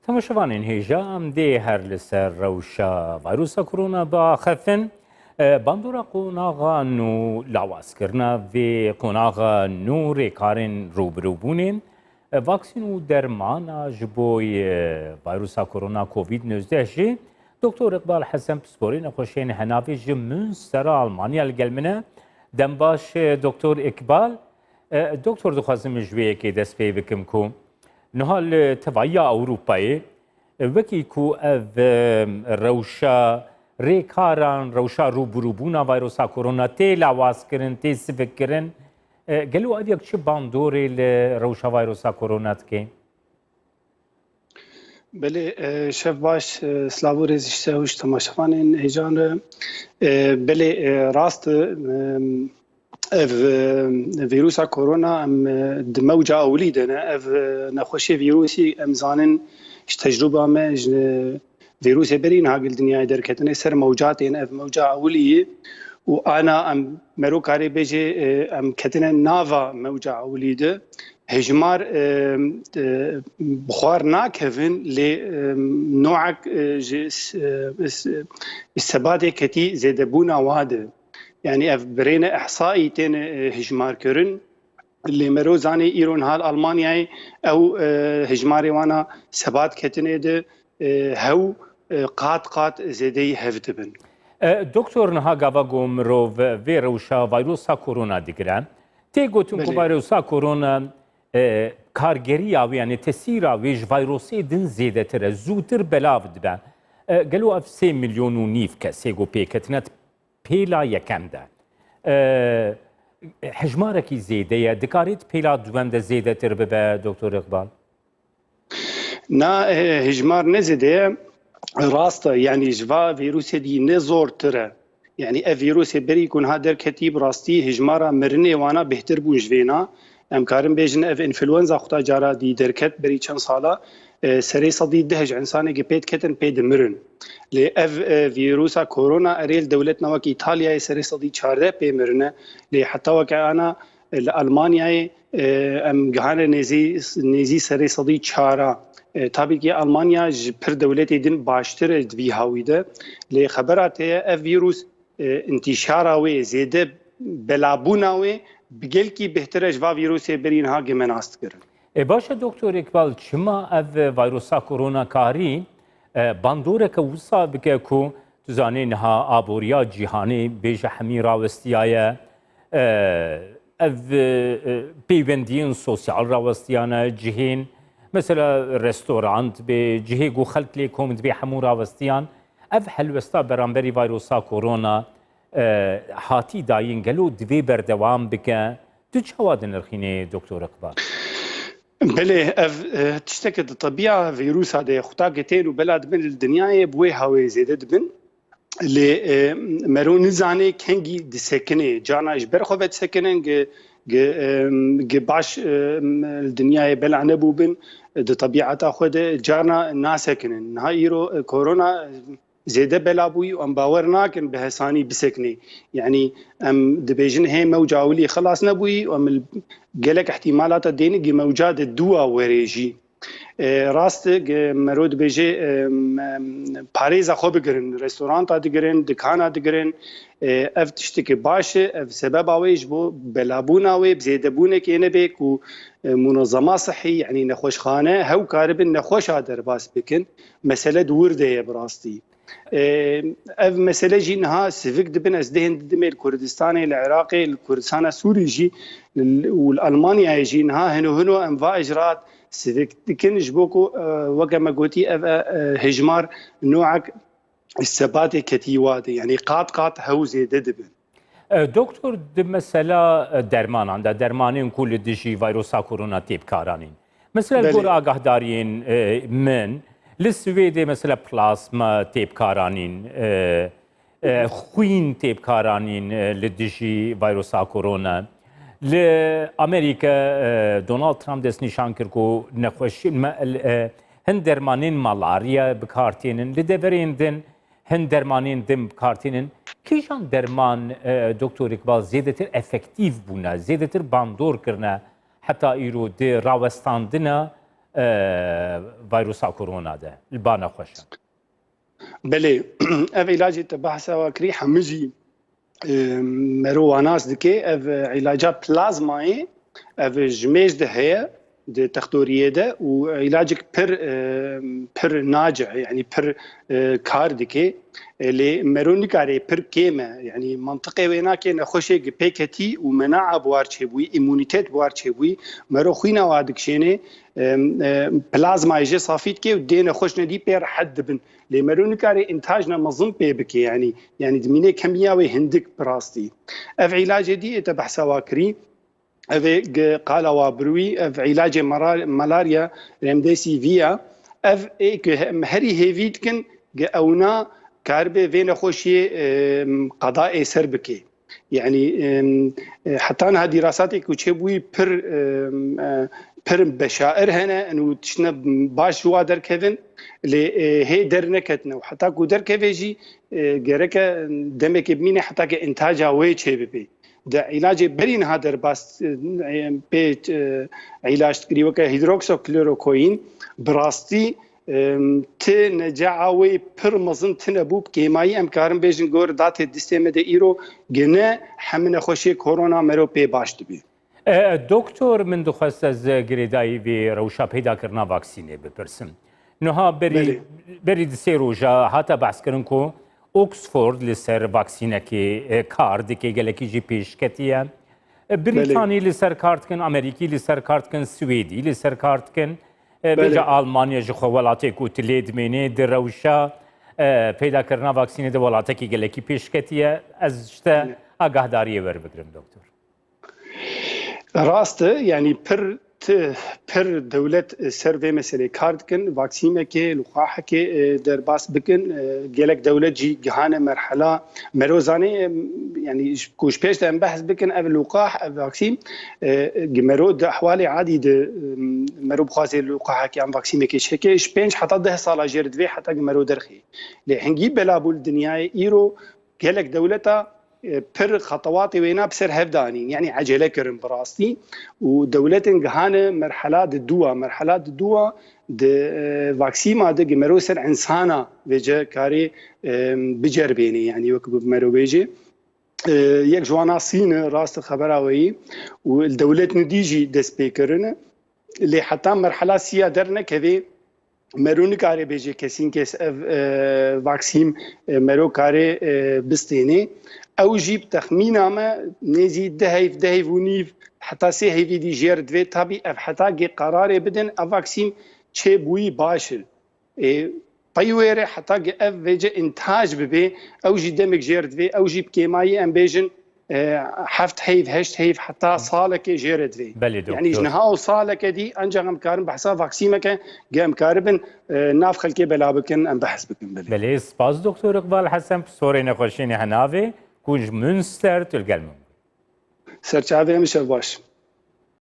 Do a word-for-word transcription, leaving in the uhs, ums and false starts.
Temaşevanên hêja, em dê her li ser rewşa vayrusa korona biaxifin. E, bandora qonaxa nû, lawazkirina vê qonaxa nû, rêkarên rûbirûbûnê, e, vaksîn û dermana ji bo, e, vayrusa korona covid nozdeh jî Doktor Îqbal Hesen, pisporê nexweşiyên henavê ji Münstera Almanya li gel min e. Dem baş, e, Doktor Îqbal. E, Doktor, dixwazim ji wê yekê dest pê bikim ku niha li tevahiya Ewropayê, e, wekî ku ev, e, rewşa rêkaran, rewşa rûbirûbûna vayrosa korona tê lawazkirin, tê sivikkirin, e, gelo ev yek çi bandorê li rewşa vayrosa korona dike? Belê, e, şev baş, e, silav û rêz ji te û ji temaşevanên hêjan re. E, belê, e, rast e, em, ev, e, vîrusa korona em, e, di mewca ewilî de ne. Ev, e, nexweşiyê vîrusî em zanin ji tecrûba me, ji vîrusê berî niha gil dinyayê derketine ser mewca tên. Ev mewca ewilî ye û ana em mero karê bêjê, e, em ketine nava mewca ewilî de. Hejmar, e, e, bi xwar nakevin, lê, e, noek, e, ji s-, e, s-, sebatê ketî zêdebûna wa de. Yanî ev birêne ihsaî tên, e, hejmar kirin. Lê mero zanê îro niha li Almanyayê ew, e, hejmarê wana sebat ketine de, e, hew, e, qat qat zêdeyî hev dibin. E, doktor, niha gava ku mirov vê rewşa vayrosa korona digire, tê gotin ku Belê. vayrosa korona, e, kargeriya wê, yanî tesîra wê ji vayrosê din zêdetir e, zûtir belav dibe. E, gelo ev sê milyon û nîv kesê ku pêketine pêla yekem de, e, hejmarekî zêde ye, dikarît pêla duwem de zêdetir bibe, Doktor Îqbal? Na, e, hejmar ne zêde ye, rast e, yanî ji va vîrusê dî ne zortir e. Yanî ev vîrusê berî ku niha derketî, bi rastî hejmara mirinê wana bêhtir bûn ji vêna. Em karin bêjin ev înfluenza xuta cara dî derket berî çend sala, e, serê sedî deh ji însanê ki pê diketin pê dimirin. Lê ev, e, vîrusa korona erê li dewletna wek Îtalyayê serê sedî çardeh pê mirine. Lê heta weke ana, e, li Almanyayê, e, em gihane nêzî, nêzî serê sedî çara. E, tabî ki Almanya ji pir dewletê din baştir e di vî hawî de. Lê xebera te ye ev vîrus, e, întîşara wê, zêde belabûna wê bi gelkî bêhtir e ji va vîrusê berî niha ki me nas dikirin. E, baş e, Doktor Îkbal, çima ev vayrosa korona karî, e, bandoreke wisa bike ku tu zanî niha aboriya cîhanê bêje hemî rawestiyaye, e, ev, e, peywendiyên sosyal rawestiyane cihên, mesela restorant bê, cihê ku xelk lê kom dibe hemû rawestiyan, ev helwesta beramberî vayrosa korona, e, hatî dayîn, gelo divê berdewam bike? Tu çawa dinirxînî, Doktor Îqbal? Belê, ev, e, tişteke di tebiya vîrusa de ye. Xuta ke tên û bela dibin li dinyayê bi wê hawê zêde dibin. Lê, e, mero nizane kengî disekinê. Carna ji ber xwe ve disekinin, gi, gi, e, gi baş, e, li dinyayê bela nebûbin, di tebîeta xwe de carna nasekinin. Niha îro, e, korona, e, zêde bela bûyî û em bawer nakin bi hesanî biseknê. Yanî em dibêjin hê mewca ewilî xilas nebûyî û em li gelek ihtimalata dêne gi mewca de dûa were jî. E, rast e, gi mero dibêje, e, em, em, parêza xwe bigirin, restoranta digirin, dikana digirin. E, ev tişteke baş e, ev sebeba wê ji bo belabûna wê, bi zêdebûnekê nebe ku, e, munezema sihî, yanî nexweşxane, hew karibin nexweşa derbas bikin. Mesele di wir de ye bi rastî. E, ev mesele jî niha sivik dibin. Ez dihên didimê li Kurdistanê, li Iraqê, li Kurdistana Sûrî jî, li, û li Almanyayê jî niha hino hino em va icraat sivik dikin, ji bo ku, e, weke me gotî, ev, e, e, hejmar noek sebatê ketî wa de, yanî qat qat hew zêde dibin. E, doktor, di mesela, e, dermanan de, dermanên ku li dijî vayrosa korona tê bikaranîn. Mesela, li Belê. gor agahdariyên, e, min, li Swêdê mesela plasma tê bikaranîn, e, e, xwîn tê bikaranîn, e, li dijî vayrosa korona. Li Amerîka, e, Donald Trump destnîşan kir ku nexweşî, me, e, hin dermanên malarya bi kar tênin. Li deverên din hin dermanên din bi kar tênin. Kîjan derman, e, Doktor Îkbal, zêdetir efektîf bûne, zêdetir bandor kirine heta îro di rawestandina, e, vayrusa korona de li ba nexweşan. Belê, ev îlacê te behsa wa kirî hemû jî e, mero wa nas dike. Ev îlaca plazmayê, ev ji mêj de heye di textoriyê de û îlacek pir e, pir nacihe, yanî pir e, kar dike. E, lê mero nikare pir kêm e, yanî mantiqê wê nake nexweşê gi pê ketî û menaa bi war çêbûyî, îmûnîtet bi war çêbûyî, mero xwîna wa dikişêne, e, e, plazmayê jê safî dike û dê nexweş nedî pê rehet dibin. Lê mero nikare întajna mezin pê bike, yanî, yanî dimîne kemiya wê hindik bi rastî. Ev îlacê dî ê te behsa wa kirî, ev ê gi qala wa birwî, ev îlacê mara-, malaria, remdesivir ya, ev ê ku he-, herî hêvî dikin, gi ewna karibe vê nexweşiyê, em, qada ê ser bike. Yanî, em, e, heta niha dîrasatê ku çêbûyî pir, em, e, pir beşair hene, û tiştine baş ji wa derkevin, lê, e, hê derneketine û heta ku derkeve jî, e, gereke demekê bimîne heta ke întaca wê çêbibe. Di îlacê berî niha derbas, e, pê, e, îlac dikirî weke hîdroksoklorokoyîn, bi rastî, em, ti neca'a wê pir mezin tine bû, bi kêmayî em karin bêjin gor datê distê me de îro gine hemî nexweşiyê korona mero pê baş dibe. E, doktor, min dixwest ez girêdayî vê rewşa peydakirina vaksînê bipirsim. Niha berî, Belê. berî di sê roja hate behskirin ku Oxford li ser vaksînekê, e, kar dike, gelekî jî pêşketiye. E, Brîtanî li ser kar dikin, Amerîkî li ser kar dikin, Swêdî li ser kar dikin. E, Belê. Vêca Almanya ji xwe welatê ku tu lê dimênê di rewşa, e, peydakirina vaksînê de welatekî gelekî pêşketiye. Ez ji te Belê. agahdariyê werbigirim, doktor. Rast e, yanî pir ti-, pir dewlet ser vê meselê kar dikin, vaksîmekê, lûqahekê, e, derbas bikin. E, gelek dewlet jî gihane merhela merozanê, e, yanî ji, ku ji pêş de em behs bikin, ev lûqah, ev vaksîm, e, gi mero di ehwalê adî de, e, mero bixwaze lûqahekê an vaksîmekê çêke, ji pênc heta deh sala jêr divê heta gi mero derxê. Lê hingî bela bû li dinyayê îro, gelek dewleta, e, pir xetewatê wêna bi ser hev danîn, yanî ecele kirin bi rastî. Û dewletên gihane merhela di dû a, merhela di dû a di, e, vaksîma de gi mero ser insana vêce karê, e, biceribênê, yanî wek bi mero bêjê. E, yek ji wana Sîn e, rast e xebera weyî, û li dewletên dî jî dest pê kirine. Lê heta merhela sî ya dernekevê, mero nikare bêje kesîn kes ev, e, vaksîm, e, mero kare, e, bistênê. Ew jî bi texmîna me nêzî du heyv, du heyv û nîv, heta sê heyvî dî jêr divê. Tabî ev heta gê qerarê bidin, ev vaksîm çêbûyî baş e. Ê, pey wê re heta ge ev vêce întaj bibe, ew jî demek jêr divê, ew jî bi kêmayî em bêjin, e, heft heyv, heşt heyv heta salekê jêr divê. Belê, Yanî ji doktor. niha û saleke dî ancak em karin behsa vaksîmeke ge em karibin, e, nav xelkê bela bikin, em behs bikin belê. Belê, spas doktor Iqbal Hesen, pisorê nexweşiyê nehênavê ku ji Münster tu li gel min bû. Serçavê em şev baş.